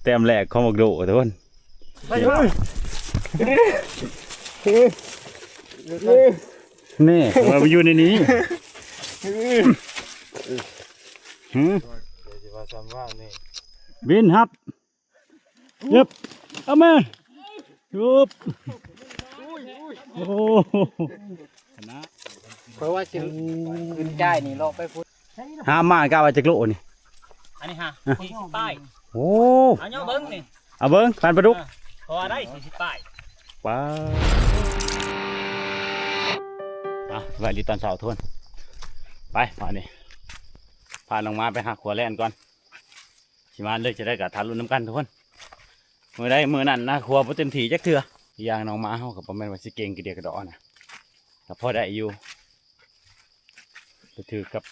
ແຕ້ມແລກຂອງບັກໂດ ທຸກຄົນ. ນີ້ ວ່າມັນຢູ່ໃນນີ້. ຫື ບິນຮັບ. ເອີບ ເອົາມາ ໂອບ ໂອ້ ຂະນະ ຂ້ອຍວ່າຊິຂຶ້ນຈ່າຍນີ້ເລາະໄປພຸ້ນ. ຫາມາກະວ່າຈັກໂລນີ້? ອັນນີ້ຫາ ສີ່ສິບປາຍ. ໂອ້ ເອົາ ຍໍເບິ່ງນີ້ ເອົາເບິ່ງ ປານປາດຸກ ເອີ ເພາະວ່າໄດ້ສີ່ສິບປາຍ. ປາ ອ່ະ ສະບາຍດີຕອນເຊົ້າ ທຸກຄົນ. ໄປ ບາດນີ້ ພານ້ອງໝາໄປຫາຂົວແລ່ນກ່ອນ. ຊິມາເລີຍຈະໄດ້ກະຖ້າລຸ້ນນຳກັນທຸກຄົນ. ມື້ໃດມື້ນັ້ນນະ ຂົວບໍ່ເຕັມທີ່ຈັກເທື່ອ. ອີກຢ່າງນ້ອງໝາເຮົາກໍບໍ່ແມ່ນວ່າຊິເກັ່ງກະດຽກກະດໍນະ ກໍພໍໄດ້ຢູ່. ໄປຖືກກັບ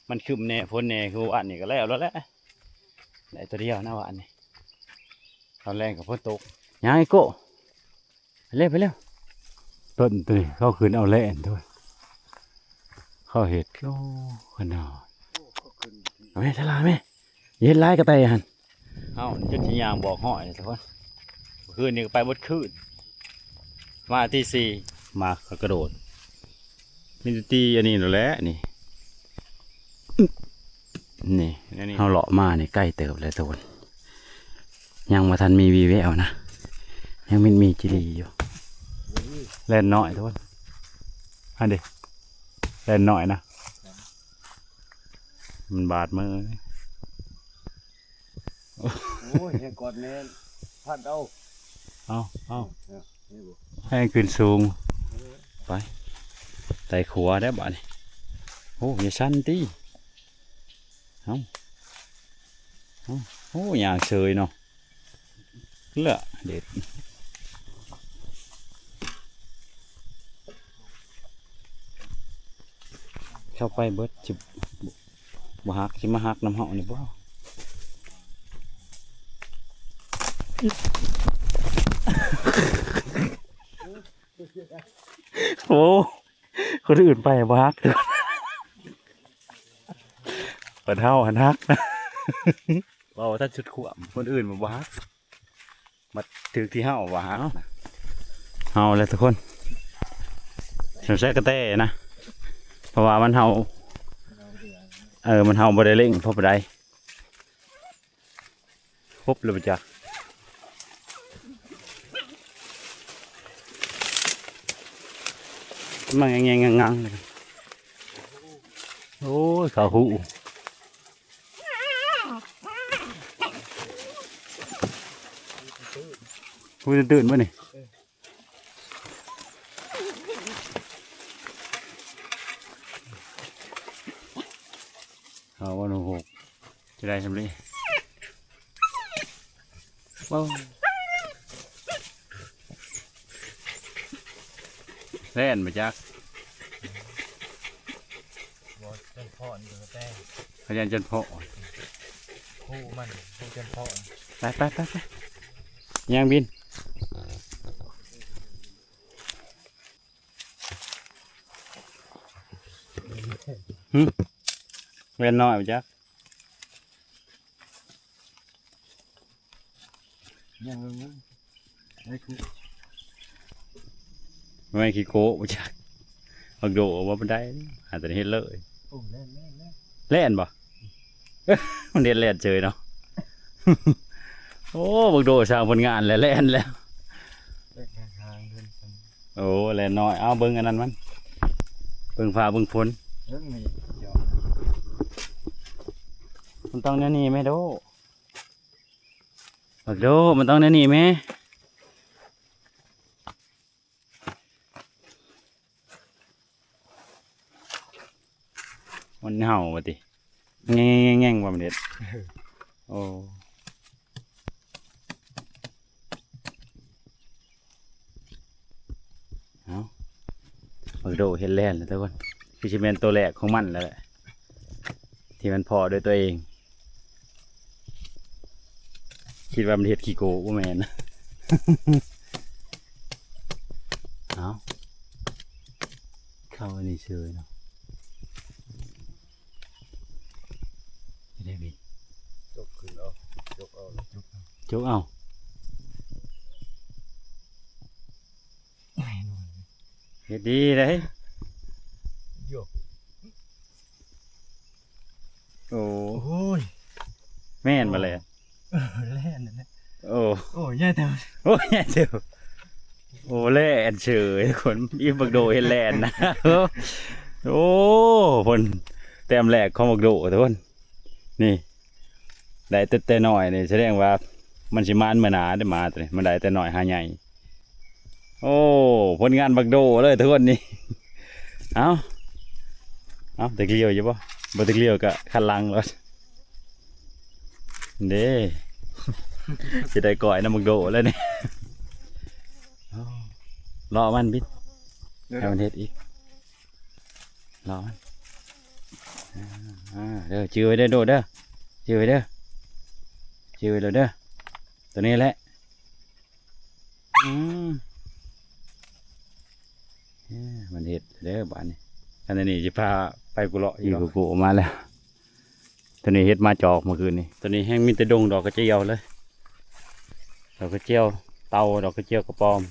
ມັນຄຶ້ມແດ່ຝົນແດ່ ຄືວານນີ້ກໍແລ້ວແລ້ວແຫຼະ. ໄດ້ຕົວດຽວນະວານນີ້. ຕອນແລງກໍຝົນຕົກ. ຫຍັງ ໄອ້ໂກ້? ໄປເລັວ ໄປເລັວ. ຕົ້ນໂຕນີ້ເຂົາຂຶ້ນເອົາແລ່ນໂຕ ເຂົາເຮັດ. ໂອ້ ຂະໜາດ. ເອົາແມ່ ທະລາແມ່ ເຮັດຫຼາຍກະແຕຫັ້ນ. ເຮົາຈົນຊິຍ່າງບອກຮ້ອຍແລ້ວທຸກຄົນ. ມື້ຄືນນີ້ກໍໄປເບິດຄືນ ມາຕີສີ່ ມາກະໂດດ. ມີແຕ່ຕີອັນນີ້ແຫຼະນີ້. ນີ້ ອັນນີ້ ເຮົາເລາະມານີ້ໄກເຕີບແລ້ວທຸກຄົນ. ຍັງບໍ່ທັນມີວີ່ແວວນະ ຍັງມີ ມີຈີ່ຫຼີ່ຢູ່. ແລ່ນນ້ອຍທຸກຄົນ ຫັ້ນເດ ແລ່ນນ້ອຍນະ ມັນບາດມື. ໂອ້ຍ ແຮງກອດແໜ້ນ ພັດເອົາ ເອົາ ເອົາ ເອີ ນີ້ບໍ່ ແຮງຂຶ້ນສູງ. ໄປ ໄຕ່ຂົວແລ້ວບາດນີ້. ໂອ້ ຢ່າສັ່ນຕິ. ເອົາ ເອົາ ໂອ້ ຍ່າງເຊີຍເນາະ. ເລາະເດັດ ເຂົ້າໄປເບິດ ຊິບໍ່ ບໍ່ຫັກ ຊິມາຫັກນຳເຮົານີ້ບໍ່? ໂອ້ ຄົນອື່ນໄປບໍ່ຫັກ ບັດເຮົາຫັ້ນຫັກ. ເວົ້າບໍ່ທັນສຸດຄວາມ ຄົນອື່ນມັນບໍ່ຫັກ ມາຖືກທີ່ເຮົາວ່າຫາເຮົາ ເຮົາແຫຼະທຸກຄົນ. ສົງໄສກະແຕນະ ເພາະວ່າມັນເຫົ່າ ເອີ ມັນເຫົ່າບໍ່ໄດ້ເລັ່ງພໍປານໃດ. ຄົບແລ້ວບໍ່ຈັກ ມັນແງງໆງັງໆ. ໂອ້ຍ ເຂົາຫູ ຫູຕື່ນໆບໍ່ນີ້? ເອົາ ໂອ້ໂຫ ຈະໄດ້ສ່ຳນີ້. ໂອ້ ແລ່ນບໍ່ຈັກ ບໍ່ ຈົນພໍ້ນີ້ກໍແຕ່ ຂະຫຍັນຈົນພໍ້ ຄູ່ມັນ ຄູ່ຈົນພໍ້. ໄປ ໄປ ໄປ ໄປ ຍ່າງບິນ. ຫຶ ແວ່ນນ້ອຍບໍ່ຈັກ ຍັງ ຍັງ ຍັງ ໄອ້ຄູ ແມ່ນຂີ້ໂກ້ບໍ່ຈັກ ບັກໂດບໍ່ປານໃດ ຫາແຕ່ເຮັດເລີຍ. ໂອ້ ແລ່ນ ແລ່ນ ແລ່ນ ແລ່ນບໍ່? ມັນເຮັດແລ່ນເຊີຍເນາະ. ໂອ້ ບັກໂດສ້າງຜົນງານແລ້ວ ແລ່ນແລ້ວ. ໂອ້ ແລ່ນນ້ອຍ ເອົາເບິ່ງອັນນັ້ນມັນ ເບິ່ງຟ້າເບິ່ງຝົນ. ເບິ່ງນີ້ ມັນຕ້ອງແນວນີ້ແມ່ໂດ ບັກໂດ ມັນຕ້ອງແນວນີ້ແມ່. ມັນເຫົ່າວ່າຕິ ແງ່ງໆໆໆ ວ່າມັນເຮັດ. ໂອ້ ເອົາ ບັກໂດເຮັດແລ່ນແລ້ວທຸກຄົນ ຄືຊິແມ່ນໂຕແລກຂອງມັນແລ້ວແຫຼະ ທີ່ມັນພໍ້ດ້ວຍຕົວເອງ. ຄິດວ່າມັນເຮັດຂີ້ໂກ ບໍ່ແມ່ນ. ເອົາ ເຂົ້າອັນນີ້ເຊີຍເນາະ. ໄດ້ບິດ ຈົກຂຶ້ນເອົາ ຈົກເອົາ ຈົກ ຈົກເອົາ ເຮັດດີເດ້. ໂຍ ໂອ້ ໂອ້ຍ ແມ່ນບໍ່ແຫຼະ? ເອີ ແລ່ນນັ້ນແຫຼະ. ໂອ້ ໂອ້ຍ ໃຫຍ່ເຕີບ ໂອ້ຍ ໃຫຍ່ເຕີບ. ໂອ້ ແລ່ນເສີຍ ຄົນອີກ ບັກໂດເຮັດແລ່ນນະ. ໂອ້ ເພິ່ນແຕ້ມແລກຂອງບັກໂດ ທຸກຄົນ. ນີ້ ໄດ້ແຕ່ ແຕ່ນ້ອຍນີ້ ສະແດງວ່າມັນຊິມານມື້ໜ້າເດ້ ໝາໂຕນີ້ ມັນໄດ້ແຕ່ນ້ອຍຫາໃຫຍ່. ໂອ້ ຜົນງານບັກໂດເລີຍ ທຸກຄົນນີ້. ເອົາ ເອົາ ຕະຫຼຽວຢູ່ບໍ່? ບໍ່ຕະຫຼຽວກໍຄັນຫຼັງໂລດເດ້. ຊິໄດ້ກ້ອຍນຳບັກໂດແລ້ວນີ້. ເອົາ ເລາະມັນບິດ ໃຫ້ມັນເຮັດອີກ. ລອງ ອ່າ ເດີ ຈື່ໄວ້ເດີ ໂດດເດີ ຈື່ໄວ້ເດີ ຈື່ໄວ້ໂລດເດີ. ໂຕນີ້ແຫຼະ ອືມ ເອີ ມັນເຮັດເດີບາດນີ້. ອັນນີ້ຊິພາໄປກູເລາະອີກ ອີກກູມາແລ້ວ. ໂຕນີ້ເຮັດມາຈອກມື້ຄືນນີ້. ໂຕນີ້ແຮ່ງມີແຕ່ດົງດອກກະຈຽວເລີຍ ດອກກະຈຽວເຕົ່າ ດອກກະຈຽວກະປອມ.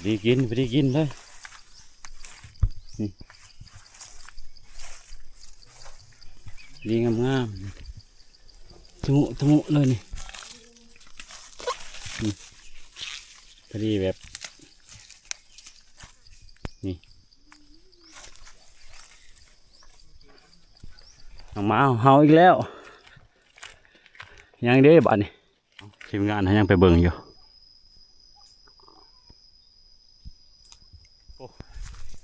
ດີກິນ ພໍດີກິນເລີຍ ນີ້ ດີງາມໆ ຕະມຸຕະມຸເລີຍນີ້ ນີ້ ພໍດີແບບ ນີ້ ອອກມາເຫົ່າອີກແລ້ວ. ຍັງເດ້ບາດນີ້ ທີມງານເຮົາຍັງໄປເບິ່ງຢູ່. ໂອ້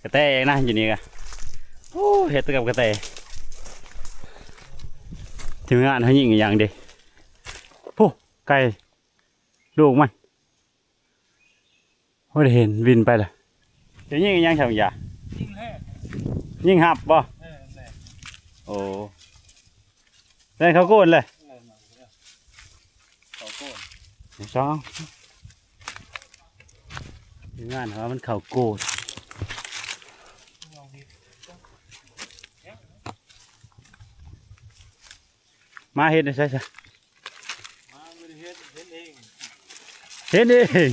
ກະແຕເອງນະ ຢູ່ນີ້ກະ ໂອ້ ເຮັດແຕ່ກັບກະແຕ. ທີມງານເຮົາຍິງອີ່ຫຍັງເດ້ ໂອ້ ໄກ່ ລູກມັນ. ໂອ້ ໄດ້ເຫັນ ບິນໄປລະ. ຈະຍິງອີ່ຫຍັງຊະ ຢາ ຍິງແຮງ ຍິງຮັບບໍ່? ເອີ ແມ່ນ. ໂອ້ ແລ່ນເຂົ້າໂກນເລີຍ ເອີ ເຂົ້າໂກນ ສອງ ທີມງານເຮົາວ່າມັນເຂົ້າໂກນ. ມາເຮັດໃນໃສຊະ? ມາບໍ່ໄດ້ເຮັດ ເຫັນເອງ ເຫັນເອງ.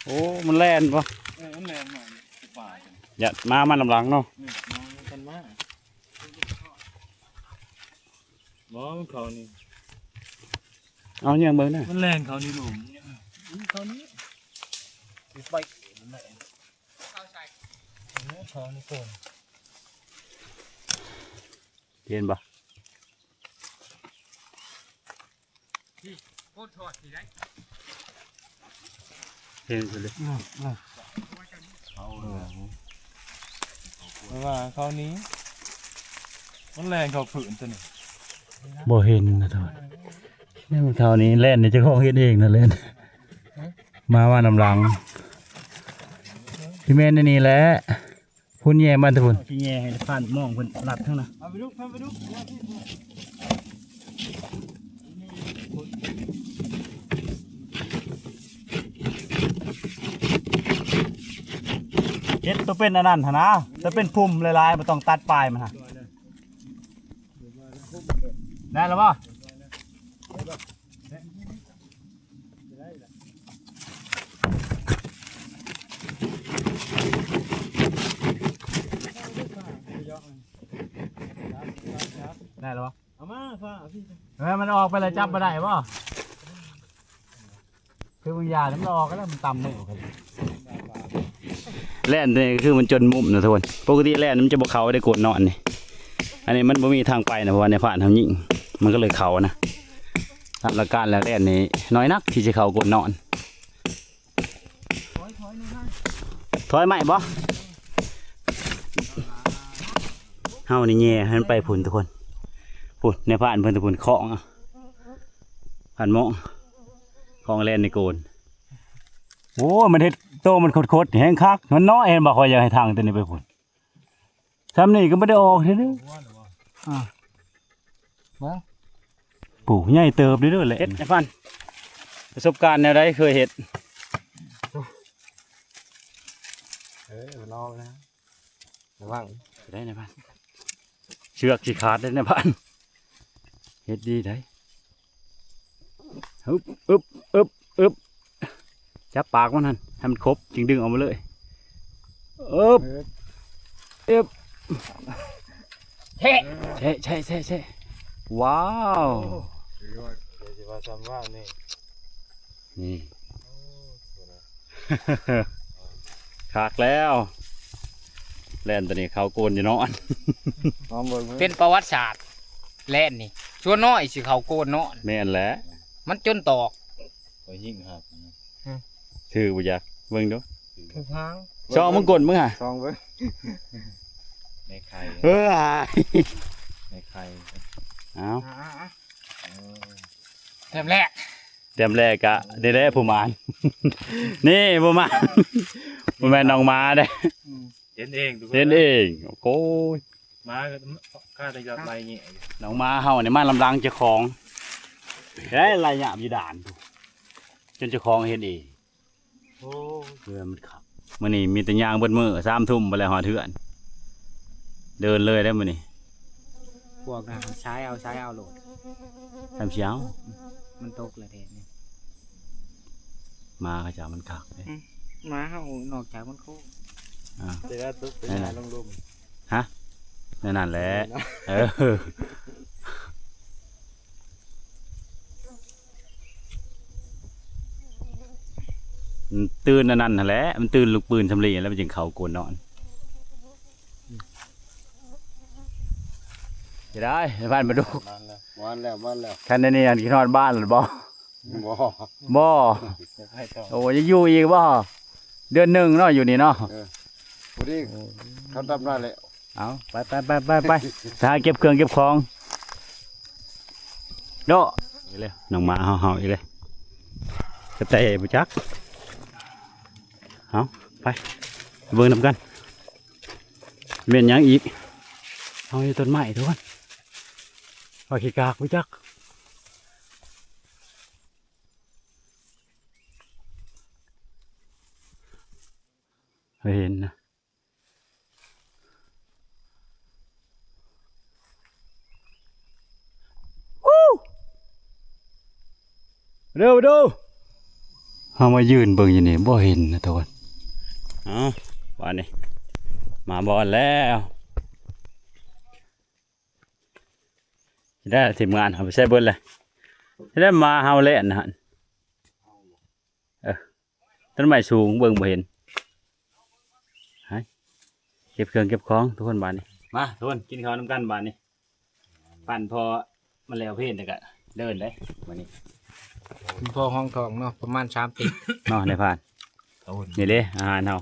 ໂອ້ ມັນແລ່ນບໍ່? ເອີ ມັນແລ່ນມາຢູ່ປ່າ. ຢ້ານໝາມານຳຫຼັງເນາະ. ອືມ ໝາກັນມາ. ບໍ່ ມັນເຂົ້ານີ້ ເອົາຫຍັງເບິ່ງນະ. ມັນແລ່ນເຂົ້ານີ້ລູກ ມັນເຂົ້ານີ້ ໄປ ເຂົ້າໃສ່ ເຂົ້ານີ້ກ່ອນ. ເຫັນບໍ່? ນີ້ ໂຄດຖອດນີ້ໄດ໋ ເຫັນຊິເລີຍ. ເອີ ເອີ ເອົາເລີຍ ເພາະວ່າເຂົານີ້ ມັນແລ່ນເຂົ້າພື້ນຕົວນີ້ ບໍ່ເຫັນນະ ໂທດ. ນີ້ມັນເຂົ້ານີ້ ແລ່ນນີ້ເຈົ້າຂອງເຮັດເອງນະ ແລ່ນ ໝາມານຳຫຼັງ. ຊິແມ່ນອັນນີ້ແຫຼະ. ພຸ້ນແຍ່ມາແຕ່ພຸ້ນ ຊິແຍ່ໃຫ້ຜ່ານມອງເພິ່ນລັດທາງນະ. ເອົາໄປດູ ເອົາໄປດູ ເຮັດຕົວເປັນອັນນັ້ນຫັ້ນນະ ຕົວເປັນພຸ່ມຫຼາຍໆ ບໍ່ຕ້ອງຕັດປາຍມັນຫະ. ໄດ້ແລ້ວບໍ່? ໄດ້ແລ້ວບໍ່? ເອົາມາຟ້າພີ່ ເອີ ມັນອອກໄປແລ້ວ ຈັບບໍ່ໄດ້ບໍ່? ຄືບາງຢ່າງມັນອອກແລ້ວ ມັນຕຳມືອອກ. ແລ່ນນີ້ຄືມັນຈົນມຸມນະທຸກຄົນ ປົກກະຕິແລ່ນມັນຈະບໍ່ເຂົ້າໄດ້ໂກນນອນນີ້. ອັນນີ້ມັນບໍ່ມີທາງໄປນະ ເພາະວ່າໃນຜ່ານເຮົາຍິງ ມັນກໍເລີຍເຂົ້ານະ. ຕາມຫຼັກການແລ້ວແລ່ນນີ້ນ້ອຍນັກທີ່ຈະເຂົ້າໂກນນອນ. ຖອຍໄມ້ບໍ່? ເຮົານີ້ແຍ່ໃຫ້ມັນໄປພຸ້ນທຸກຄົນ ພຸ້ນ ໃນຜ່ານເພິ່ນທຸກຄົນ ຂອງ ອະ ຜ່ານໝໍ້ ຂອງແລ່ນໃນໂກນ. ໂອ້ຍ ມັນເຮັດໂຕມັນຄົດໆ ແຮງຄັກ ມັນນ້ອຍ ເຫັນບໍ່? ຂ້ອຍຢາກໃຫ້ທາງຕົວນີ້ໄປພຸ້ນ ຊ່ຳນີ້ກໍບໍ່ໄດ້ອອກເດີ້. ອ່າ ມາ ປູ ໃຫຍ່ເຕີບເດີ້ແຫຼະ. ເຮັດໃຫ້ຟັງ ປະສົບການແນວໃດເຄີຍເຮັດ? ເອີ ລອງນະ ລະວັງໄດ້ນະພັນ ເຊືອກຊິຂາດເດ້ນະພັນ. ເຮັດດີໄດ໋. ຮຶບ ອຶບ ອຶບ ອຶບ ຈັບປາກມັນຫັ້ນ ໃຫ້ມັນຄົບ ຈຶ່ງດຶງອອກມາເລີຍ. ອຶບ ເອີ ອຶບ ແຊະ ແຊະ ແຊະ ແຊະ ວ້າວ ໂອ້ ຊິວ່າ ຊິວ່າຊ່ຳວ່ານີ້ ນີ້ ໂອ້ ຄັກແລ້ວ ແລ່ນຕົວນີ້ເຂົ້າໂກນຢູ່ນອນ ລອງເບິ່ງ ເປັນປະຫວັດສາດ ແລ່ນນີ້ ສ່ວນນ້ອຍຊິເຂົ້າໂກນນອນ ແມ່ນແຫຼະ ມັນຈົນຕອກ ຂ້ອຍຍິງຫັກ ຖືກບໍ່ຈັກ ເບິ່ງດູ ຖືກຫາງ ຊ່ອງມຶງກົ້ນມຶງຫາ ຊ່ອງເບິ່ງ ແມ່ໄຂ່ ເອີຍ ແມ່ໄຂ່ ເອົາ ອ່າ ອ່າ ອ່າ ເອີ ແຕ້ມແລກ ແຕ້ມແລກກະນີ້ແຫຼະຜູ້ໝານ ນີ້ຜູ້ໝານ ບໍ່ແມ່ນນ້ອງໝາເດ້ ອືມ ເຫັນເອງ ເຫັນເອງ ໂອ້ຍ ໝາກໍຂ້າແຕ່ຢາກໄລ່ແຫຍ່ຢູ່ ນ້ອງໝາເຮົານີ້ມານຳຫຼັງເຈົ້າຂອງ ໄດ້ໄລ່ຫຍ້າຢູ່ດ່ານ ຈົນເຈົ້າຂອງເຫັນເອງ ໂອ້ຍ ເຮືອນມັນຄັກ ມື້ນີ້ມີແຕ່ຍ່າງເບິດມື້ ສາມທຸ່ມໄປແລ້ວຮອດເຮືອນ ເດີນເລີຍໄດ໋ມື້ນີ້ ພວກນັ້ນສາຍເອົາ ສາຍເອົາໂລດ ທຳຊິເອົາ ມັນຕົກແລ້ວແທ້ນີ້ ໝາເຂົາເຈົ້າມັນຄັກເດ້ ອືມ ໝາເຮົານອກຈາກມັນໂຄ ອ່າ ແຕ່ວ່າຕົກໄປ ນັ້ນນະ ຫຍ້າລົງລຸ່ມ ຮະ ແນວນັ້ນແຫຼະ ເອີ ມັນຕື່ນອັນນັ້ນຫັ້ນແຫຼະ ມັນຕື່ນລູກປືນສຳລີ ແລ້ວມັນຈຶ່ງເຂົ້າໂກນນອນ ຈະໄດ້ ໄດ້ຜ່ານປາດຸກ ມາແລ້ວ ມາແລ້ວ ມາແລ້ວ ຄັນໃນນີ້ອັນຄິດຮອດບ້ານແລ້ວບໍ່? ບໍ່ ບໍ່ ໂອ້ ຍັງຢູ່ອີກບໍ່? ເດືອນໜຶ່ງເນາະ ຢູ່ນີ້ເນາະ ເອີ ພໍດີເຂົາດຳນາແລ້ວ ເອົາ ໄປ ໄປ ໄປ ໄປ ໄປ ໄປຫາເກັບເຄື່ອງເກັບຂອງ ໂດ ນີ້ເລີຍ ນ້ອງໝາເຮົາ ເຮົາອີກເລີຍ ກະແຕບໍ່ຈັກ ເອົາ ໄປ ໄປເບິ່ງນຳກັນ ແມ່ນຫຍັງອີກ ເຮົາຢູ່ຕົ້ນໄມ້ທຸກຄົນ ວ່າຂີ້ກາກບໍ່ຈັກ ເຫັນນະ ເດີ ເດີ ເຮົາມາຢືນເບິ່ງຢູ່ນີ້ ບໍ່ເຫັນນະທຸກຄົນ ເອົ້າ ບາດນີ້ ມາບ່ອນແລ້ວ ຊິໄດ້ທີມງານເຮົາໄປໃສເບິດແລ້ວ ຊິໄດ້ມາເຮົາແລ່ນຫັ້ນ ເອີ ຕົ້ນໄມ້ສູງເບິ່ງບໍ່ເຫັນ ໄປ ເກັບເຄື່ອງເກັບຂອງທຸກຄົນບາດນີ້ ມາທຸກຄົນ ກິນເຂົ້ານຳກັນບາດນີ້ ປັ່ນພໍມັນແລ້ວເພນແລ້ວກະເດີນເດ້ມື້ນີ້ ພໍຮອງທ້ອງເນາະ ປະມານສາມຕິບເນາະ ນາຍພານ ນີ້ເດ້ອາຫານເຮົາ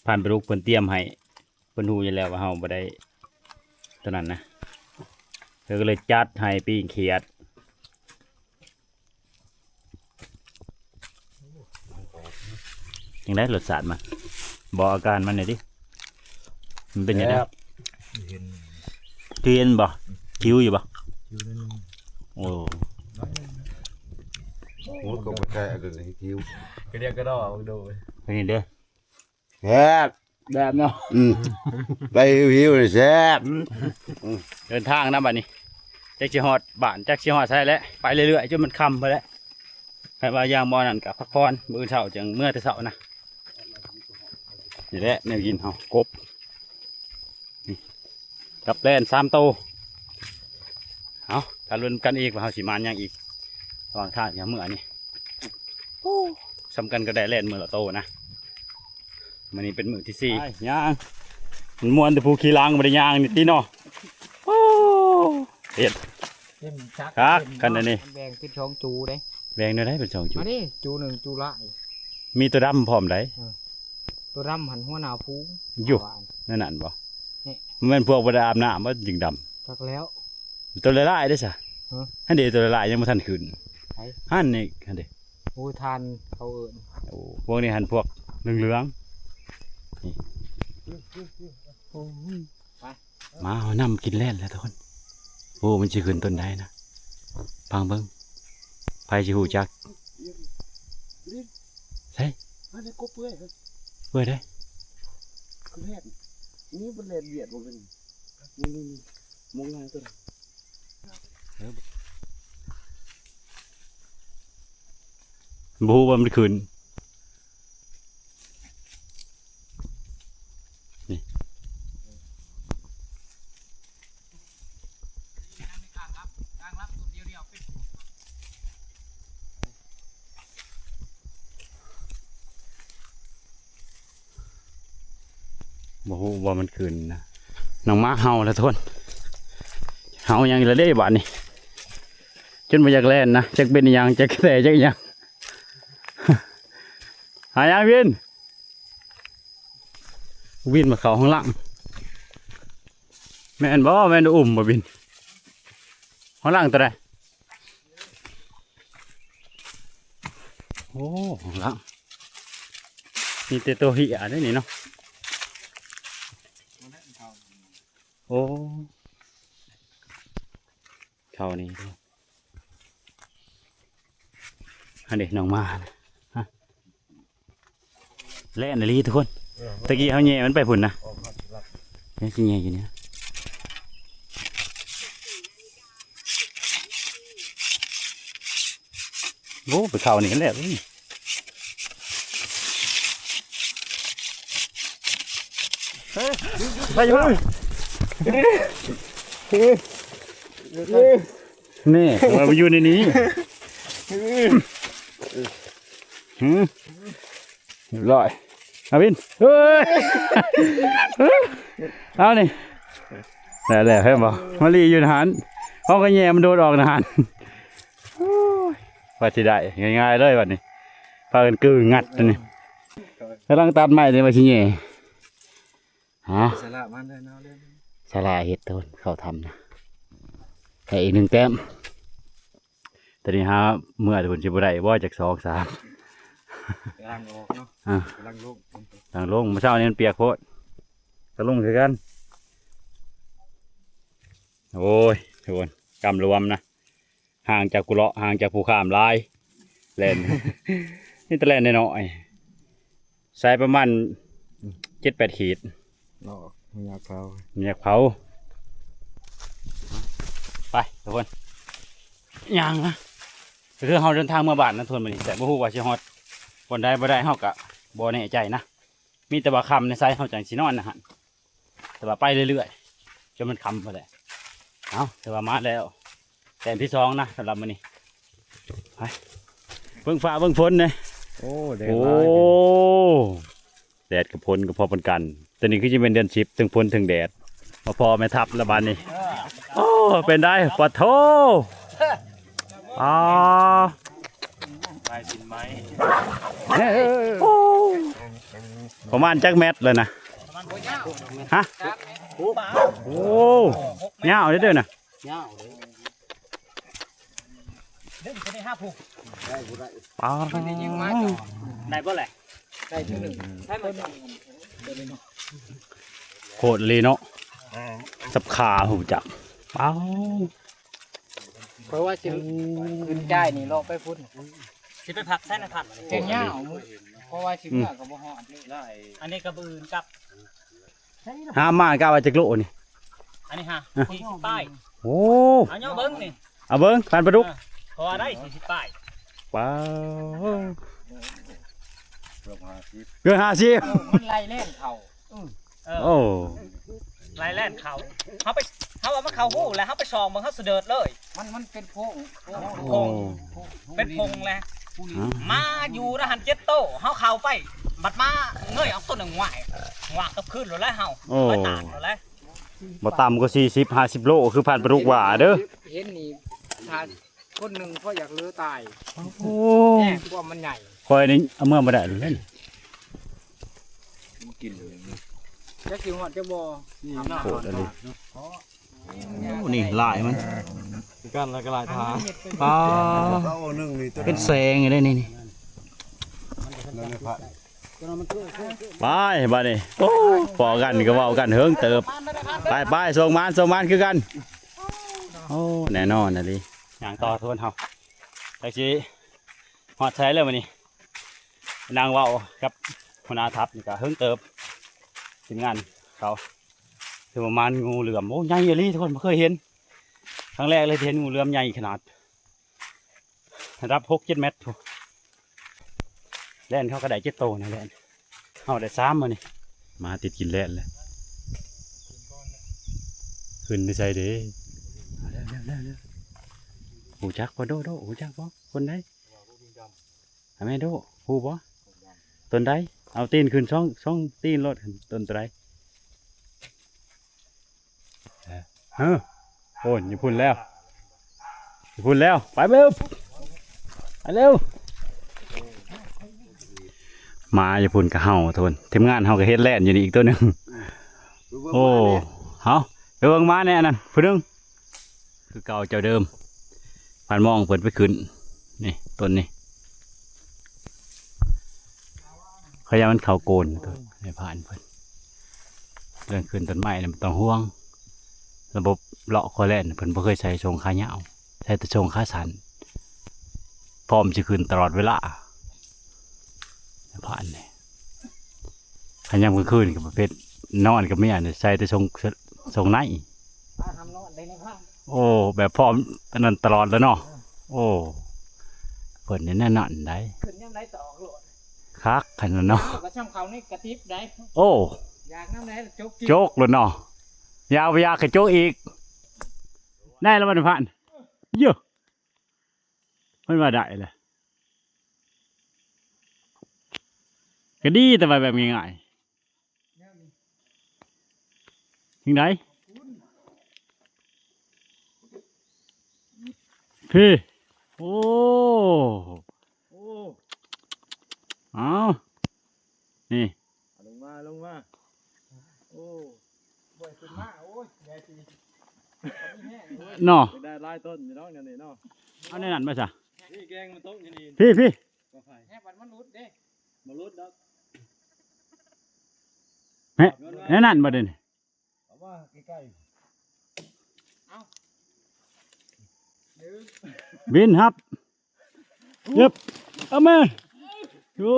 ພານປາດຸກເພິ່ນຕຽມໃຫ້ ເພິ່ນຮູ້ຢູ່ແລ້ວວ່າເຮົາບໍ່ໄດ້ຕົວນັ້ນນະ ເພິ່ນກໍເລີຍຈັດໃຫ້ປີ້ງຂຽດ ຈັ່ງໃດລົດຊາດມັນ ບອກອາການມັນແດ່ຕິ ມັນເປັນຈັ່ງໃດ ແຊບ ຄືເຫັນບໍ່ ຄິວຢູ່ບໍ່ ໂອ້ ໂອ້ ກໍບໍ່ໃຊ່ອັນນັ້ນ ຄິວ ກະດຽກກະດໍ້ ເບິ່ງດູ ເປັນຈັ່ງໃດ ແຊບ ແຊບເນາະ ອືມ ໄປຫິວໆນີ້ແຊບ ອືມ ເດີນທາງນຳບາດນີ້ ຈັກຊິຮອດບ້ານ ຈັກຊິຮອດໃສແຫຼະ ໄປເລື້ອຍໆ ຈົນມັນຄ່ຳພຸ້ນແຫຼະ ຄັນວ່າຢ່າງໝໍນັ້ນກະພັກຜ່ອນ ມື້ອື່ນເຊົ້າຈຶ່ງເມືອແຕ່ເຊົ້ານະ ນີ້ແຫຼະແນວກິນເຮົາ ກົບ ນີ້ ກັບແລ່ນສາມໂຕ ເອົາ ຖ້າລຸ້ນກັນອີກວ່າເຮົາຊິມານຫຍັງອີກ ລະຫວ່າງທາງເຮົາເມືອນີ້ ໂອ້ ສ່ຳກັນກໍໄດ້ແລ່ນມື້ລະໂຕນະ ມື້ນີ້ເປັນມື້ທີສີ່ ໄປຍ່າງ ມັນມ່ວນແຕ່ຜູ້ຂີ່ຫຼັງບໍ່ໄດ້ຍ່າງນີ້ຕິເນາະ ໂອ້ ເຮັດ ເຕັມຈັກ ຄັກ ເຕັມ ຄັນອັນນີ້ ມັນແບ່ງເປັນສອງຈູເດ້ ແບ່ງແນວໃດເປັນສອງຈູ ມານີ້ ຈູໜຶ່ງ ຈູຫຼາຍ ມີຕົວດຳພ້ອມໃດ ເອີ ຕົວດຳຫັ້ນຫົວໜ້າຝູງ ຢູ່ ວ່າອັນ ນັ້ນນັ້ນບໍ່ ນີ້ ມັນແມ່ນພວກບໍ່ໄດ້ອາບນ້ຳບໍ່ຈຶ່ງດຳ ຈັກແລ້ວ ຕົວຫຼາຍໆເດ້ຊະ ຮະ ຫັ້ນເດ້ ຕົວຫຼາຍໆຍັງບໍ່ທັນຂຶ້ນ ໃຜ ຫັ້ນນີ້ ຫັ້ນເດ້ ໂອ້ຍ ທ່ານເຂົາເອີ້ນ ໂອ້ ພວກນີ້ຫັ້ນພວກເຫຼືອງໆ ນີ້ ໂອ້ຍ ໄປ ມາເຮົານຳກິນແລ່ນແລ້ວທຸກຄົນ ໂອ້ ມັນຊິຂຶ້ນຕົ້ນໃດນະ ຟັງເບິ່ງ ໃຜຊິຮູ້ຈັກ ໃສ ອັນນີ້ກົບເປືອຍ ເປືອຍໃດ ຄືແລ່ນ ນີ້ມັນແລ່ນວຽດບໍ່ເປັນ ນີ້ໆໆ ມອງງາຕົວນັ້ນ ເອີ ບໍ່ຮູ້ວ່າມັນຂຶ້ນ ນີ້ ບໍ່ຮູ້ວ່າມັນຂຶ້ນນະ. ນ້ອງໝາເຫົ່າແລ້ວທຸກຄົນ ເຫົ່າຫຍັງອີກແລ້ວເດ້ບາດນີ້ ຈົນບໍ່ຢາກແລ່ນນະ ຈັກເປັນອີ່ຫຍັງ ຈັກແຕ່ຈັກອີ່ຫຍັງ. ຫາຫຍັງວິນ? ວິນມາເຂົ້າຂ້າງຫຼັງ ແມ່ນບໍ່? ແມ່ນອຸ້ມບໍ່ວິນ? ຂ້າງຫຼັງຕົວໃດ? ໂອ້ ຂ້າງຫຼັງ ມີແຕ່ຕົວເຫຍເດ້ນີ້ເນາະ. ໂອ້ ເທົ່ານີ້ເດ້ ອັນນີ້ນ້ອງໝານະ ຮະ ແລ່ນອີ່ຫຼີທຸກຄົນ ຕະກີ້ເຮົາແຍ່ມັນໄປພຸ້ນນະ ຍັງຊິແຍ່ຢູ່ນີ້ ໂອ້ ໄປເຂົ້ານີ້ແລ້ວ ໄປຢູ່ ນີ້ ວ່າມັນຢູ່ໃນນີ້ ຫື ຮຽບຮ້ອຍ ອາວິນ ເອີຍ ເອົານີ້ ແລ້ວໆ ເຫັນບໍ່? ມາລີຢູ່ຫັ້ນ ເຮົາກໍແຍ່ມັນໂດດອອກຫັ້ນ ໂອ້ຍ ວ່າຊິໄດ້ງ່າຍໆເລີຍບັດນີ້ ພາກັນກື້ງັດອັນນີ້ ກຳລັງຕັດໄມ້ນີ້ວ່າຊິແຍ່ ຮະ ສາລະມັນເດີເນາະ ສາລະເຮັດໂຕນເຂົ້າຖ້ຳນະ ໄດ້ອີກໜຶ່ງແຕ້ມ. ຕອນນີ້ຫາເມື່ອເພິ່ນຊິບໍ່ໄດ້ບໍ່ ຈັກສອງສາມ ກຳລັງອອກເນາະ ອ່າ ກຳລັງລົງ ກຳລັງລົງ ມື້ເຊົ້ານີ້ມັນປຽກໂພດ ກະລົງຄືກັນ. ໂອ້ຍ ທຸກຄົນ ກຳລວມນະ ຫ່າງຈາກຜູ້ເລາະ ຫ່າງຈາກຜູ້ຂ້າມຫຼາຍ ແລ່ນ ມີແຕ່ແລ່ນນ້ອຍໆ ໃສ່ປະມານເຈັດແປດຂີດເນາະ ບໍ່ຢາກເຜົາ ບໍ່ຢາກເຜົາ. ໄປທຸກຄົນ ຍ່າງນະ ກໍຄືເຮົາເດີນທາງເມືອບ້ານນະທຸກຄົນ ມື້ນີ້ ແຕ່ບໍ່ຮູ້ວ່າຊິຮອດບ່ອນໃດບໍ່ໄດ້ ເຮົາກໍບໍ່ແນ່ໃຈນະ ມີແຕ່ວ່າຄ່ຳໃນໃສເຮົາຈັ່ງຊິນອນນະຫັ້ນ ແຕ່ວ່າໄປເລື້ອຍໆ ຈົນມັນຄ່ຳພຸ້ນແຫຼະ. ເອົາ ຖືວ່າມາແລ້ວ ແຕ້ມທີສອງນະ ສຳລັບມື້ນີ້ ໄປ ເບິ່ງຟ້າເບິ່ງຝົນແດ່ ໂອ້ ແດດ ໂອ້ ຫຼາຍ ແດດກັບຝົນກໍພໍປານກັນ ແຕ່ນີ້ຄືຊິແມ່ນເດືອນສິບ ເທິງຝົນເທິງແດດ ມາພໍ້ແມ່ທັບລະບາດນີ້ ໂອ້ ເປັນໃດ ປະໂທ ອາ ປະມານຈັກແມັດແລ້ວນະ? ຮະ? ໂອ້ ຍາວເດີ້ນະ ຍາວເດ້ ດຶງໄປໄດ້ຫ້າຜູ້ ໄດ້ບໍ່ໄດ້ ປາດ ໄດ້ບໍ່ແຫຼະ? ໄດ້ເທື່ອໜຶ່ງ ໄດ້ມາ ໂຄດເລີຍເນາະ ສັບຂາຮູ້ຈັກ ປາດ. ຂ້ອຍວ່າຊິຂຶ້ນຈ່າຍນີ້ເລາະໄປພຸ້ນ ຊິໄປພັກໃສນະພັກ ແກ່ນຍາວ ເພາະວ່າຊິເມືອກໍບໍ່ຮອດເດ້ ອັນນີ້ກໍມື້ອື່ນກັບ ຫາມາກະວ່າຈັກໂລນີ້ ອັນນີ້ຫາ ອ່ະ ສີ່ສິບປາຍ ໂອ້ ເອົາເຍາະເບິ່ງນີ້ ເອົາເບິ່ງ ປານປາດຸກ ເອີ ເພາະວ່າໄດ້ສີ່ສິບປາຍ ປາດ ເກືອບຫ້າສິບ ເກືອບຫ້າສິບ ມັນໄລ່ແລ່ນເຂົ້າ ເອີ ໂອ້ ໄລ່ແລ່ນເຂົ້າ ເຮົາໄປ ເຮົາວ່າມັນເຂົ້າຮູແລ້ວ ເຮົາໄປສ່ອງເບິ່ງ ເຮົາສະເດີດເລີຍ ມັນ ມັນເປັນໂພງ ໂພງ ໂອ້ ເປັນໂພງແລ້ວ ຮະ ມາຢູ່ນະຫັ້ນເຈັດໂຕ ເຮົາເຂົ້າໄປ ບັດມາເງີຍອອກໂຕໜຶ່ງ ຫວາຍ ຫວາກກັບຄືນໂລດແລ້ວເຮົາ ໂອ້ ໄປຕາກໂລດແລ້ວ ບໍ່ຕ່ຳກວ່າສີ່ສິບ ຫ້າສິບໂລ ຄືພານປາດຸກວ່າເດີ້ ເຫັນນີ້ ຖ້າຄົນໜຶ່ງກໍຢາກເຫຼືອຕາຍ ໂອ້ ແຍກຄວາມມັນໃຫຍ່ ຂ້ອຍນີ້ເອົາເມືອບໍ່ໄດ້ເລີຍ ມັນກິນເລີຍ ຈັກຊິຮອດຈັກບໍ່ ນີ້ ອາບນ້ຳ ໂຄດອີ່ຫຼີ ໂອ້ ນີ້ລາຍມັນ ຄືກັນ ແລ້ວກໍລາຍທາ ປາດ ເອົາໜຶ່ງນີ້ ເປັນແສງຢູ່ເດ້ນີ້ ນີ້ ນັ້ນແຫຼະ ໄປບາດນີ້ ໂອ້ ພໍ້ກັນກໍເວົ້າກັນເຫິງເຕີບ ໄປໆ ໂຊກໝານ ໂຊກໝານຄືກັນ ໂອ້ ແນ່ນອນອີ່ຫຼີ ຍ່າງຕໍ່ທຸກຄົນເຮົາ ຈັກຊິຮອດໃສແລ້ວມື້ນີ້ ນັ່ງເວົ້າກັບຫົວໜ້າທັບນີ້ກໍເຫິງເຕີບ ທີມງານເຂົາ ຄືປະມານງູເຫຼືອມ ໂອ້ ໃຫຍ່ອີ່ຫຼີທຸກຄົນ ບໍ່ເຄີຍເຫັນ ຄັ້ງແລກເລີຍທີ່ເຫັນງູເຫຼືອມໃຫຍ່ຂະໜາດ ລະດັບຫົກເຈັດແມັດພຸ້ນ ແລ່ນເຂົາກໍໄດ້ເຈັດໂຕນີ້ແຫຼະ ເຮົາໄດ້ສາມມື້ນີ້ ມາຕິດກິນແລ່ນເລີຍ. ຂຶ້ນຢູ່ໃສເດ້? ເອົາແລ້ວໆໆ ຮູ້ຈັກບໍ່ໂດ? ໂດ ຮູ້ຈັກບໍ່? ຄົນໃດ? ໃຫ້ແມ່ໂດ ຮູ້ບໍ່? ຕົ້ນໃດ? ເອົາຕີນຂຶ້ນສອງ ສອງຕີນໂລດ. ຕົ້ນໂຕໃດ? ເອີ ໂອ້ຍ ຢູ່ພຸ້ນແລ້ວ ຢູ່ພຸ້ນແລ້ວ ໄປເບິ່ງ ໄປເລັວ. ໝາຢູ່ພຸ້ນກໍເຫົ່າ ທຸກຄົນ. ທີມງານເຮົາກໍເຫັນແລ່ນຢູ່ນີ້ອີກໂຕໜຶ່ງ. ໂອ້ ເຮົາໄປເບິ່ງໝາແດ່ ອັນນັ້ນຜູ້ໜຶ່ງ ຄືເກົ່າເຈົ້າເດີມ. ຜ່ານມອງເພິ່ນໄປຂຶ້ນ ນີ້ ຕົ້ນນີ້ ເຂົາຢ້ານມັນເຂົ້າໂກນ ໃຫ້ຜ່ານເພິ່ນ. ເລື່ອງຂຶ້ນຕົ້ນໄມ້ນີ້ບໍ່ຕ້ອງຫ່ວງ. ລະບົບເລາະຄໍແລນ ເພິ່ນບໍ່ເຄີຍໃສ່ສົ້ງຂາຍາວ ໃສ່ແຕ່ສົ້ງຂາສັ້ນ ພ້ອມຊິຂຶ້ນຕະຫຼອດເວລາ. ໃຫ້ຜ່ານນີ້ ຄັນຍາມກາງຄືນກໍປະເພດນອນກັບເມຍນີ້ ໃສ່ແຕ່ສົ້ງ ສົ້ງໃນ. ພາທຳນອນໄດ້ໃນພານ. ໂອ້ ແບບພ້ອມອັນນັ້ນຕະຫຼອດແລ້ວເນາະ. ເອີ ໂອ້ ເພິ່ນນີ້ແນວນັ້ນໃດ໋ ຂຶ້ນຍາມໃດກໍອອກໂລດ ຄັກຂະໜາດເນາະ. ກໍຊ່ຳເຂົາໃນກະຕິບໃດ໋. ໂອ້ ຢາກນຳໃດຈົກກິນ ຈົກໂລດເນາະ. ຢາກບໍ່ຢາກກໍຈົກອີກ. ໄດ້ແລ້ວບໍ່ພານ? ເຢີ ເພິ່ນວ່າໄດ້ແຫຼະ ກໍດີ ແຕ່ວ່າແບບງ່າຍໆ. ຈັ່ງໃດ? ພີ້ ໂອ້ ໂອ້ ເອົາ ນີ້ ລົງມາ ລົງມາ. ໂອ້ ບໍ່ໃຫ້ຂຶ້ນມາ ໂອ້ຍ ແດດຊິ ເນາະ ໄດ້ຫຼາຍຕົ້ນຢູ່ດອກແນວນີ້ເນາະ. ເອົາແນວນັ້ນມາຊະ ນີ້ແກງມັນຕົກຢູ່ນີ້ ພີ້ ພີ້ ກໍໄຜ ແຮບບັດມັນຫຼຸດເດ້. ບໍ່ຫຼຸດດອກ ແຮະ ແນວນັ້ນບໍ່ເດ້ນີ້. ເອົາມາໃກ້ໆ ເອົາ ບິນຮັບ ເຢັບ ເອົາມາ ໂອ້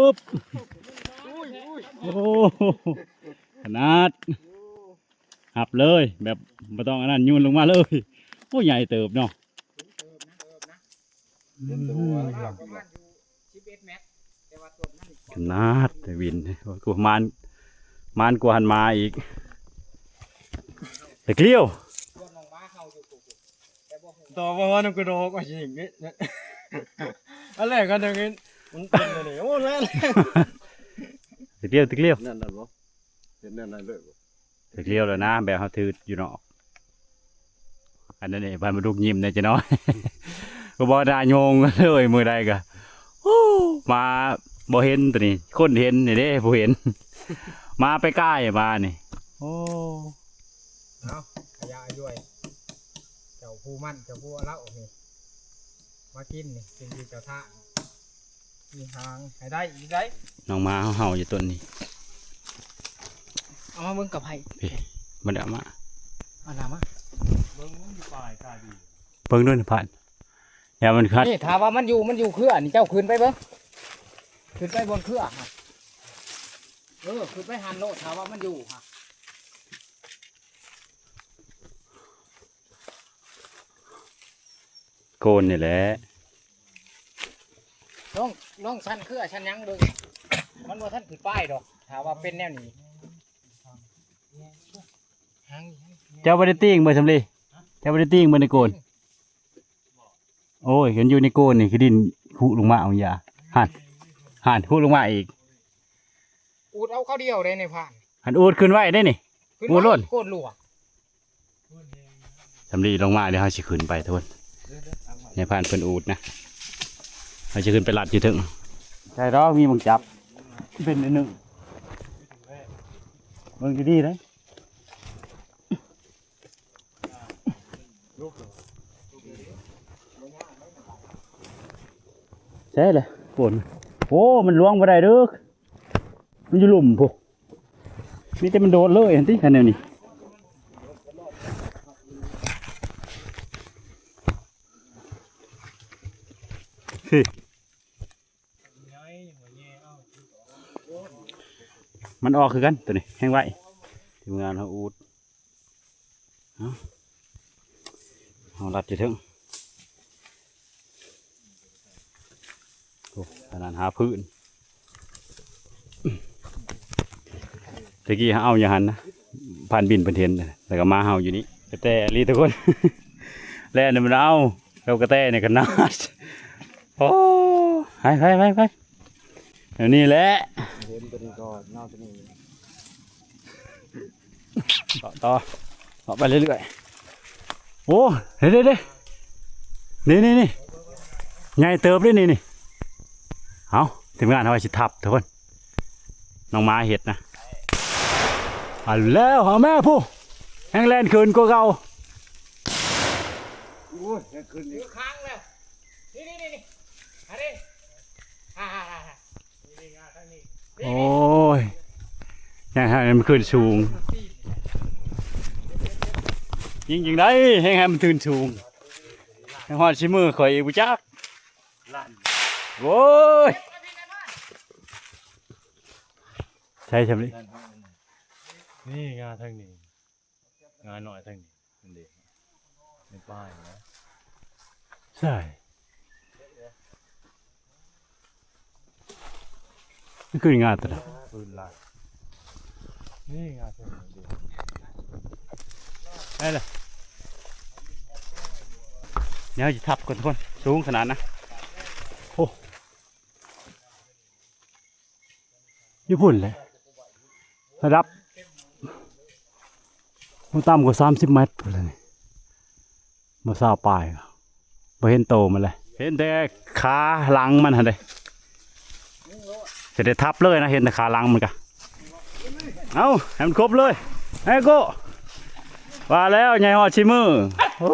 ຂະໜາດ ຮັບເລີຍ ແບບບໍ່ຕ້ອງອັນນັ້ນ ໂຍນລົງມາເລີຍ. ໂອ້ ໃຫຍ່ເຕີບເນາະ. ເຕັມຕົວ ປະມານຢູ່ສິບເອັດແມັດ ແຕ່ວ່າຕົ້ນນັ້ນ ຂະໜາດແຕ່ວິນ ໂອ້ຍ ກວ່າມານ ມານກວ່າຫັ້ນມາອີກ. ຕະກະຫຼຽວ ສ່ວນນ້ອງໝາເຮົາຢູ່ ແຕ່ບໍ່ຮູ້ ຕໍ່ວ່າວ່ານຳກະດອກວ່າຊິເຮັດ ອັນແລກກໍໄດ້ເຫັນມັນເປັນອັນນີ້. ໂອ້ ແມ່ນ ຕະກະຫຼຽວ ຕະກະຫຼຽວ ນັ້ນ ນັ້ນບໍ່ ເຫັນແນວນັ້ນເລີຍບໍ່? ຖືກລ້ຽວແລ້ວນະ ແບບເຮົາຖືຢູ່ເນາະ. ອັນນັ້ນນີ້ ພັນມາດຸກຍິ້ມແດ່ຈັກໜ້ອຍ ກໍບໍ່ໜ້າໂຍງເລີຍ ມື້ໃດກໍ ໂອ້ ມາບໍ່ເຫັນໂຕນີ້ ຄົນເຫັນນີ້ເດ້ ຜູ້ເຫັນ ມາໄປກາຍມານີ້. ໂອ້ ເອົາ ຂະຫຍາຍດ້ວຍ ເຈົ້າຜູ້ໝັ້ນ ເຈົ້າຜູ້ເລົ່ານີ້ ມາກິນນີ້ ກິນຢູ່ເຈົ້າທ່າ ມີຫາງໃຫ້ໄດ້ອີກໄດ໋. ນ້ອງໝາເຮົາເຫົ່າຢູ່ຕົ້ນນີ້ ເອົາມາເບິ່ງກັບໃຜ ພີ້ ບໍ່ໄດ້ເອົາມາ ເອົານຳມາ ເບິ່ງຢູ່ປ່າຍກາດີ ເບິ່ງດ້ວຍນະພັນ ຢ່າມັນຂັດ. ນີ້ ຖ້າວ່າມັນຢູ່ ມັນຢູ່ເຄືອນີ້ ເຈົ້າຂຶ້ນໄປເບິ່ງ ຂຶ້ນໄປບົນເຄືອຫັ້ນ ເອີ ຂຶ້ນໄປຫັ້ນໂລດ ຖ້າວ່າມັນຢູ່ຫັ້ນ. ໂກນນີ້ແຫຼະ ລອງ ລອງຊັນເຄືອຊັນຫຍັງເບິ່ງ ມັນບໍ່ທັນຂຶ້ນປາຍດອກ ຖ້າວ່າເປັນແນວນີ້. ເຈົ້າບໍ່ໄດ້ຕີງເບິ່ງສຳລີ ເຈົ້າບໍ່ໄດ້ຕີງເບິ່ງໃນໂກນ. ໂອ້ຍ ຄັນຢູ່ໃນໂກນນີ້ຄືດິນຄຸລົງມາເອົາຢາ ຫັ້ນ ຫັ້ນ ຄຸລົງມາອີກ. ອູດເອົາເຂົາດຽວໄດ້ໃນພານ ຫັ້ນ ອູດຂຶ້ນໄວ້ໄດ້ນີ້ ອູດໂລດ ໂຄດຫຼວງ. ສຳລີລົງມາ ດຽວເຮົາຊິຂຶ້ນໄປທຸກຄົນ ໃນພານເພິ່ນອູດນະ ເຮົາຊິຂຶ້ນໄປລັດຢູ່ເທິງ. ໃຊ່ດອກ ມີໝາກຈັບ ເປັນໜຶ່ງ ເບິ່ງດີໆເດ້. ໃຊ່ລະ ຝົນ ໂອ້ ມັນລ່ວງບໍ່ໄດ້ເດີ້ ມັນຢູ່ລຸ່ມພຸ້ນ ມີແຕ່ມັນໂດດເລີຍຫັ້ນຕິ ຄັນແນວນີ້ ພີ້. ມັນອອກຄືກັນ ໂຕນີ້ແຮງໄວ ທີມງານເຮົາອູດ ເຮົາ ເຮົາລັດຢູ່ເທິງ. ໂອ້ ຂະໜາດຫາພື້ນ ຕະກີ້ເຮົາເອົາຢູ່ຫັ້ນນະ ຜ່ານບິນເພິ່ນເຫັນ ແລ້ວກໍມາເຮົາຢູ່ນີ້ ກະແຕອີ່ຫຼີທຸກຄົນ ແລ່ນມັນເອົາ ແລ້ວກະແຕນີ້ກໍໜາດ ໂອ້ ໄປໆໆໆ ແນວນີ້ແຫຼະ ເຫັນຕົວນີ້ກໍເອົາຕົວນີ້ ເກາະຕໍ່ ເກາະໄປເລື້ອຍໆ ໂອ້ ເດ້ໆໆ ນີ້ໆໆ ໃຫຍ່ເຕີບເດ້ນີ້ ນີ້ ເອົາ ທີມງານເຮົາວ່າຊິທັບທຸກຄົນ ນ້ອງໝາເຮັດນະ ເອົາແລ້ວ ເອົາແມ່ຜູ້ ແຮ່ງແລ່ນຂຶ້ນກວ່າເກົ່າ ໂອ້ຍ ແຮ່ງຂຶ້ນອີກ ນີ້ໆໆ ອັນນີ້ ອ່າ ໂອ້ຍ ແຮ່ງໃຫ້ມັນຂຶ້ນສູງ ຍິງຈັ່ງໃດ ແຮ່ງໃຫ້ມັນຂຶ້ນສູງ ແຮ່ງຮອດຊິມືຂ້ອຍອີກບໍ່ຈັກ ໂອ້ຍ ໃສ່ຊ່ຳນີ້ ນີ້ງາທາງນີ້ ງາໜ້ອຍທາງນີ້ ນັ້ນເດ້ ໃນປ່ານີ້ນະ ໃສ່ ມັນຄືງາຕົວນັ້ນ ປືນລາຍ ນີ້ງາຕົວນີ້ເດ້ ໄດ້ລະ ດຽວຊິທັບກ່ອນທຸກຄົນ ສູງຂະໜາດນະ ໂອ້ ຢູ່ພຸ້ນແຫຼະ ລະດັບບໍ່ຕ່ຳກວ່າສາມສິບແມັດພຸ້ນແຫຼະນີ້ ບໍ່ຊາວປາຍ ບໍ່ເຫັນໂຕມັນເລີຍ ເຫັນແຕ່ຂາຫຼັງມັນຫັ້ນເດ້ ຊິໄດ້ທັບເລີຍນະ ເຫັນແຕ່ຂາຫຼັງມັນກະ ເອົາ ໃຫ້ມັນຄົບເລີຍ ໃຫ້ໂກ ວ່າແລ້ວໃຫຍ່ຮອດຊິມື ໂອ້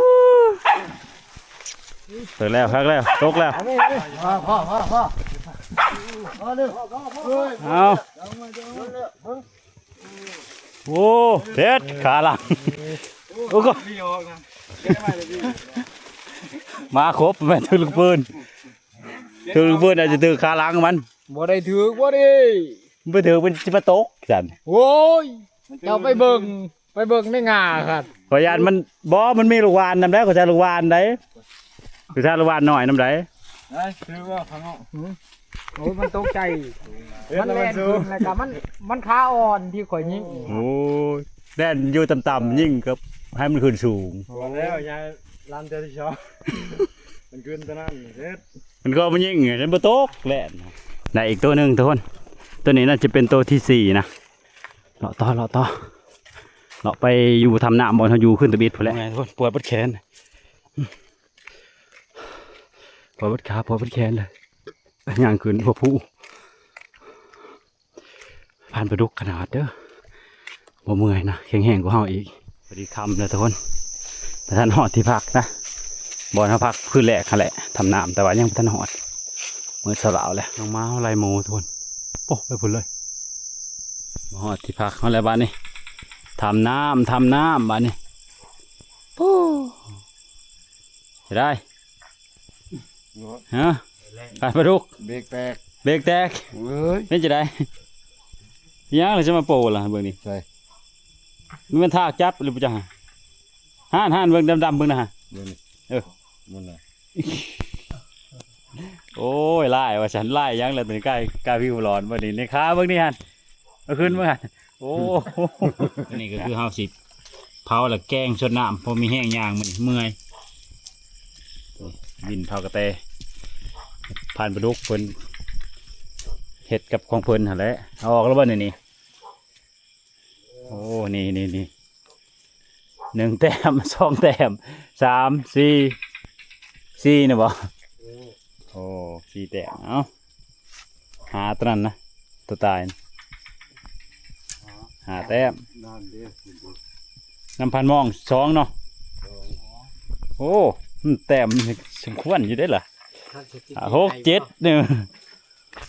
ເຖິງແລ້ວ ຄັກແລ້ວ ຕົກແລ້ວ ພໍ ພໍ ພໍ ພໍ ພໍ ພໍເດີ ເອົາ ໂອ້ ເດັດ ຂາຫຼັງ ໂອ້ ກໍ ມາຄົບ ແມ່ນຖືກລູກປືນ ຖືກລູກປືນ ອາດຈະຖືກຂາຫຼັງມັນ ບໍ່ໄດ້ຖືກບໍ່ດີ ມັນໄປຖືກ ມັນຊິມາຕົກຊັ້ນ ໂອ້ຍ ເຈົ້າໄປເບິ່ງ ໄປເບິ່ງໃນງາຫັ້ນ ຂ້ອຍຢ້ານມັນ ບໍ່ ມັນມີລູກຫວ່ານນຳໃດ ຂ້ອຍໃຊ້ລູກຫວ່ານໃດ ຂ້ອຍໃຊ້ລູກຫວ່ານນ້ອຍນຳໃດ ໄດ້ ຄືວ່າຂ້າງນອກ ໂອ້ຍ ມັນຕົກໃຈ ມັນແລ່ນຂຶ້ນ ແລ້ວກໍມັນ ມັນຂາອ່ອນທີ່ຂ້ອຍຍິງ ໂອ້ຍ ແລ່ນຢູ່ຕ່ຳໆ ຍິງກໍໃຫ້ມັນຂຶ້ນສູງ ບໍ່ແລ້ວ ຍາຍລຳເທື່ອທີສອງ ມັນຂຶ້ນຕົວນັ້ນເຮັດ ມັນກໍມາຍິງ ມັນບໍ່ຕົກ ແລ່ນ ໄດ້ອີກຕົວໜຶ່ງທຸກຄົນ ຕົວນີ້ໜ້າຈະເປັນຕົວທີສີ່ນະ ເລາະຕໍ່ ເລາະຕໍ່ ເລາະໄປຢູ່ຖ້ຳນ້ຳ ບ່ອນເຮົາຢູ່ຄືນຕະບິດພຸ້ນແຫຼະ ເມື່ອຍທຸກຄົນ ປວດເບິດແຂນ ປວດເບິດຂາ ປວດເບິດແຂນເລີຍ ຍ່າງຂຶ້ນຫົວພູ ຜ່ານປາດຸກຂະໜາດເດີ ບໍ່ເມື່ອຍນະ ແຂງແຮງກວ່າເຮົາອີກ ພໍດີຄ່ຳແລ້ວທຸກຄົນ ບໍ່ທັນຮອດທີ່ພັກນະ ບ່ອນເຮົາພັກຄືນແລກຫັ້ນແຫຼະ ຖ້ຳນ້ຳ ແຕ່ວ່າຍັງບໍ່ທັນຮອດ ມື້ເຊົ້າລາວແລ້ວ ນ້ອງໝາເຮົາໄລ່ໝູທຸກຄົນ ໂອ້ ໄປພຸ້ນເລີຍ ມາຮອດທີ່ພັກເຮົາແລ້ວບາດນີ້ ຖ້ຳນ້ຳ ຖ້ຳນ້ຳບາດນີ້ ໂອ້ ເສຍດາຍ ຮະ ປາ ປາດຸກ ເບຣກແຕກ ເບຣກແຕກ ເອີຍ ເປັນຈັ່ງໃດ ຍັງລະຈະມາໂປ້ລະ ເບິ່ງນີ້ ໃສ່ ມັນແມ່ນທາກຈັບຫຼືບໍ່ຈັກຫັ້ນ ຫັ້ນ ເບິ່ງດຳໆ ເບິ່ງນະ ເບິ່ງນີ້ ເອີ ມັນນະ ໂອ້ຍ ລາຍວ່າຊັ້ນ ລາຍຫຍັງລະ ຕົວນີ້ກາຍ ກາຍວິວຫຼອນ ບັດນີ້ ນີ້ຂາເບິ່ງນີ້ຫັ້ນ ເອົາຂຶ້ນມາ ໂອ້ ອັນນີ້ກໍຄືເຮົາຊິເຜົາແລ້ວແກງຊົດນ້ຳ ພໍມີແຮງຍ່າງມື້ນີ້ ເມື່ອຍ ບິນເຜົາກະແຕ ຜ່ານປາດຸກເພິ່ນເຮັດກັບຂອງເພິ່ນຫັ້ນແຫຼະ ເອົາອອກແລ້ວບໍ່ນີ້ ນີ້ ໂອ້ ນີ້ໆໆ ໜຶ່ງແຕ້ມ ສອງແຕ້ມ ສາມ ສີ່ ສີ່ນີ້ບໍ່ ໂອ້ ສີ່ແຕ້ມ ເອົ້າ ຫາຕົວນັ້ນນະ ຕົວຕາຍນະ ຫາແຕ້ມ ນານເດ້ ນຳພັນມອງສອງເນາະ ໂອ້ ມັນແຕ້ມສົມຄວນຢູ່ເດ້ລະ ຫ້າ ຫົກ ເຈັດ ເອີ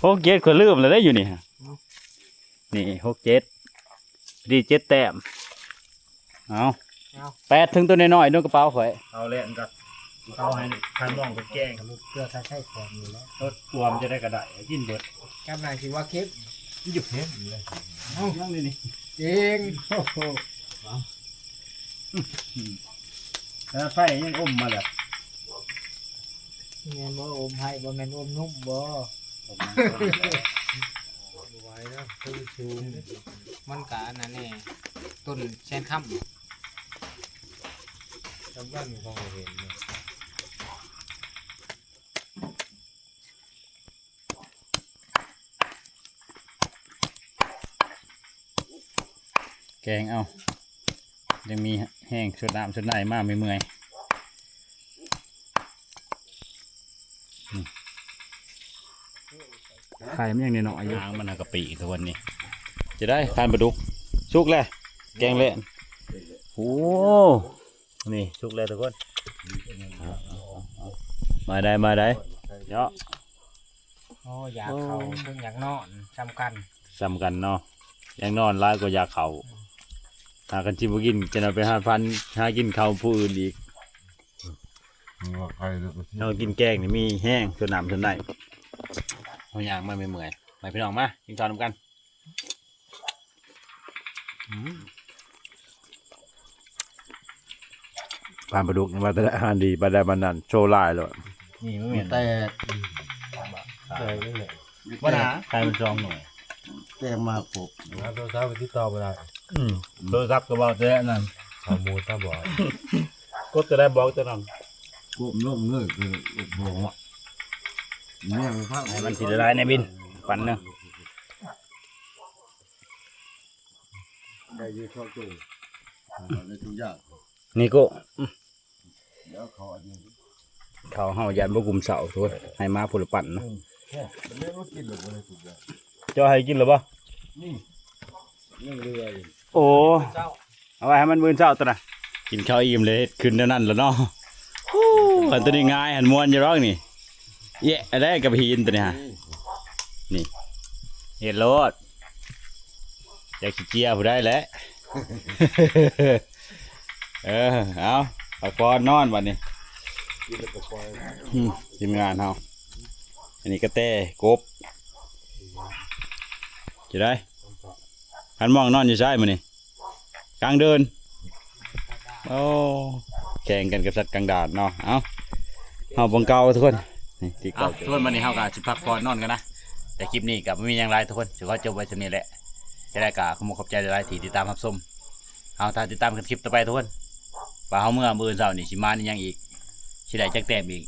ຫົກ ເຈັດ ຂ້ອຍລືມແລ້ວເດ້ຢູ່ນີ້ ນີ້ ຫົກ ເຈັດ ດີ ເຈັດແຕ້ມ ເອົາ ເອົາ ແປດ ເຖິງຕົວນ້ອຍໆ ໃນກະເປົາຂ້ອຍ ເອົາແລ້ວມັນກໍເອົາໃຫ້ຄັນມອງເປັນແກງ ເພື່ອໃຊ້ຂອງນີ້ແຫຼະ ລົດກວມຈະໄດ້ກະໄດ້ ກິນເບິດ ຈຳນາຍຊິວ່າເຄັມ ຢູ່ເຄັມເລີຍ ເອົ້າ ຍັງນີ້ນີ້ ເກັ່ງ ໂອ້ໂຫ ແຕ່ໄຟຍັງອົມມາແລ້ວ ແມ່ນບໍ່ ອົມໄຟ ບໍ່ແມ່ນອົມນຸ້ມບໍ່? ໄປນະ ຕົ້ນສູງ ມັນກະອັນນັ້ນແດ່ ຕົ້ນແສນຄຳ ຊາວບ້ານເຂົາກໍເຫັນນະ. ແກງເອົາ ຍັງມີແຮງ ສົດນ້ຳສົດໃນມາເມື່ອຍໆ. ອືມ ໄຂ່ມັນຍັງນ້ອຍໆຢູ່ ຫາງມັນຫາກະປີກທຸກຄົນນີ້. ຈະໄດ້ທານປາດຸກ ສຸກແລ້ວ ແກງແລ້ວ. ໂອ້ ນີ້ສຸກແລ້ວທຸກຄົນ ມາໄດ້ ມາໄດ້ເນາະ. ໂອ້ ຢາກເຂົ້າ ໂອ້ ເຖິງຢາກນອນ ສ່ຳກັນ ສ່ຳກັນເນາະ. ຢາກນອນຫຼາຍກວ່າຢາກເຂົ້າ. ຫາ ຄັນຊິບໍ່ກິນ ຈະໄດ້ໄປຫາພັນ ຫາກິນເຂົ້າຜູ້ອື່ນອີກ. ເຮົາກິນແກງນີ້ມີແຮງ ສ່ວນນ້ຳສ່ວນໃດ ເຮົາຍ່າງມາເມື່ອຍໆ. ມາພີ່ນ້ອງ ມາກິນເຂົ້ານຳກັນ. ອືມ ປານປາດຸກນີ້ວ່າແຕ່ອາຫານດີ ປານໃດປານນັ້ນ ໂຊຫຼາຍໂລດ. ນີ້ມັນແມ່ນແຕ່ ແຕ່ນີ້ແຫຼະ ບໍ່ໜາ ໄຂ່ມັນສອງໜ່ວຍ ແຕ່ມາຄົບ ຫາໂທລະສັບໄປຕິດຕໍ່ບໍ່ໄດ້. ອືມ ໂທລະສັບກໍເວົ້າແຕ່ນັ້ນ ຂໍ້ມູນຕາບອດ ກົດແຕ່ໃດບອກແຕ່ນັ້ນ ກົບລົງເລີຍ ຄືບໍ່ ແມ່ນພະ ໃຫ້ມັນຊິລະລາຍໃນບິນ ປັນໜຶ່ງ. ໄດ້ຢູ່ເຂົ້າຕູ້ ໄດ້ທຸກຢ່າງ. ນີ້ໂກ້ ດຽວເຂົາອັນນີ້ ເຂົາເຮົາຢ້ານບໍ່ກຸມເຊົາໂທ້ຍ ໃຫ້ມາຜູ້ລະປັ້ນນະ. ອືມ ແທ້ ແມ່ນວ່າກິນແລ້ວບໍ່ໄດ້ທຸກຢ່າງ. ເຈົ້າໃຫ້ກິນແລ້ວບໍ່? ນີ້ ຍັງເຫຼືອຢູ່. ໂອ້ ເອົາໄວ້ໃຫ້ມັນມື້ເຊົ້າຕົວນະ ກິນເຂົ້າອີ່ມແລ້ວເຮັດຂຶ້ນແນວນັ້ນລະເນາະ. ໂອ້ ອັນຕົວນີ້ງ່າຍ ອັນມ່ວນຢູ່ດອກນີ້. ເອະ ອັນໃດກັບຫີນຕົວນີ້ຫາ ນີ້ ເຮັດໂລດ ຢາກຊິເຈຍຜູ້ໃດແຫຼະ. ເອີ ເອົາ ພັກຜ່ອນນອນບັດນີ້. ອືມ ທີມງານເຮົາ ອັນນີ້ກະແຕ ກົບ ຈະໄດ້ ຄັນມ່ອງນອນຢູ່ໃສມື້ນີ້? ກາງເດີ່ນ. ໂອ້ ແຂ່ງກັນກັບສັດກາງດານເນາະ. ເອົ້າ ເຮົາບັງເກົາທຸກຄົນ ນີ້ທີ່ເກົ່າ. ເອົ້າ ທຸກຄົນ ບັດນີ້ເຮົາກໍຊິພັກຜ່ອນນອນກັນນະ. ແຕ່ຄລິບນີ້ກໍບໍ່ມີຫຍັງຫຼາຍທຸກຄົນ ຊິຂໍຈົບໄວ້ສ່ຳນີ້ແຫຼະ. ຈະໄດ້ກໍຂໍຂອບໃຈຫຼາຍໆທີ່ຕິດຕາມຮັບຊົມ. ເຮົາຖ້າຕິດຕາມກັນຄລິບຕໍ່ໄປທຸກຄົນ ວ່າເຮົາເມືອມື້ອື່ນເຊົ້ານີ້ຊິມາອີ່ຫຍັງອີກ ຊິໄດ້ຈັກແຕ້ມອີກ.